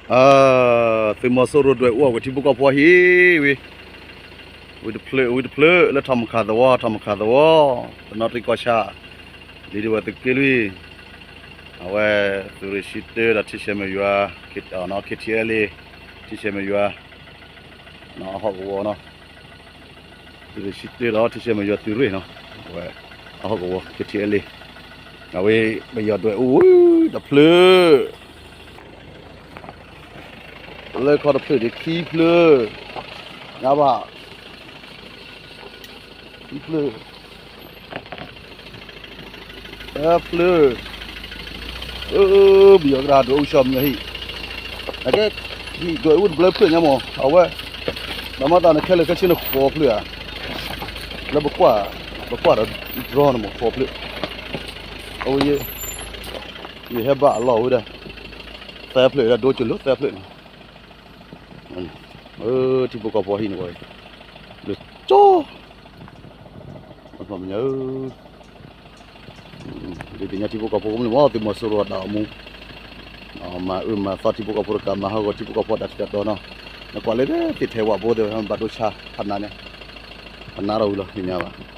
ເອີ ເຕີມອໂຊໂຣດດ້ວຍອວກ ທີ່ບຸກອອກພວກຮີ ວິ ວິດເຜີ ວິດເຜີ ແລະ ທຳມະຄາດະວໍ ທຳມະຄາດະວໍ ຕະນອດຕິກອຊາ ລີດີວາຕະເກລຸຍ ອາແວ ຕຸເຣຊິເຕີ ດາທິເຊມະຍວາ ເຄເນາະ ເຄທີແອລເອ ທິເຊມະຍວາ ເນາະ ອາຮອກກະວໍເນາະ. ຕຸເຣຊິເຕີ ເນາະ ທິເຊມະຍວາ ຕຸເຣເນາະ ອາແວ ອາຮອກກະວໍ ເຄທີແອລເອ ອາເວ ໄປຢອດດ້ວຍ ໂອ້ຍ ດັບເຜລີ ເລີຍຂໍດັບເຜລີ ດີຄີເຜລີ ຍາບາ ຄີເຜລີ ເອີ ເຜລີ ເອີ ເອີ ບິຍກຣາໂດອຸຊອມຍາຮີ ນະເກ ຮີໂດອຸດເບລີເຜລີຍາມອ ອາເວ ນະມາຕານະແຄເລີຍຄະຊິນະຄໍເຜລີ ລະບະກວາ ບະກວາດຣໍນະມອ ຄໍເຜລີ ໂອເຍ ເຍແຮບາລໍເວດາ ແຊເຜລີ ໂດຈຸນໂລແຊເຜລີ ເອີ ທີ່ບໍ່ກໍພໍຫີນໂອຍ ເລີຍຈໍ ມັນພອມເນີ ອືມ ເດຍຍາທິໂປກະໂພ ເນາະ ຕິມາສຸຣະດາມຸ ເອົາມາອຶມມາຊອດທິໂປກະໂພ ກະມາເຮົາກໍທິໂປກະໂພ ດັດກະໂຕເນາະ ນະກວາເລເດ ຕິເທວະໂບເດ ບັດໂດຊາ ພັນນາເນ ພັນນາເຮົາລະ ເຮັດຫຍັງວະ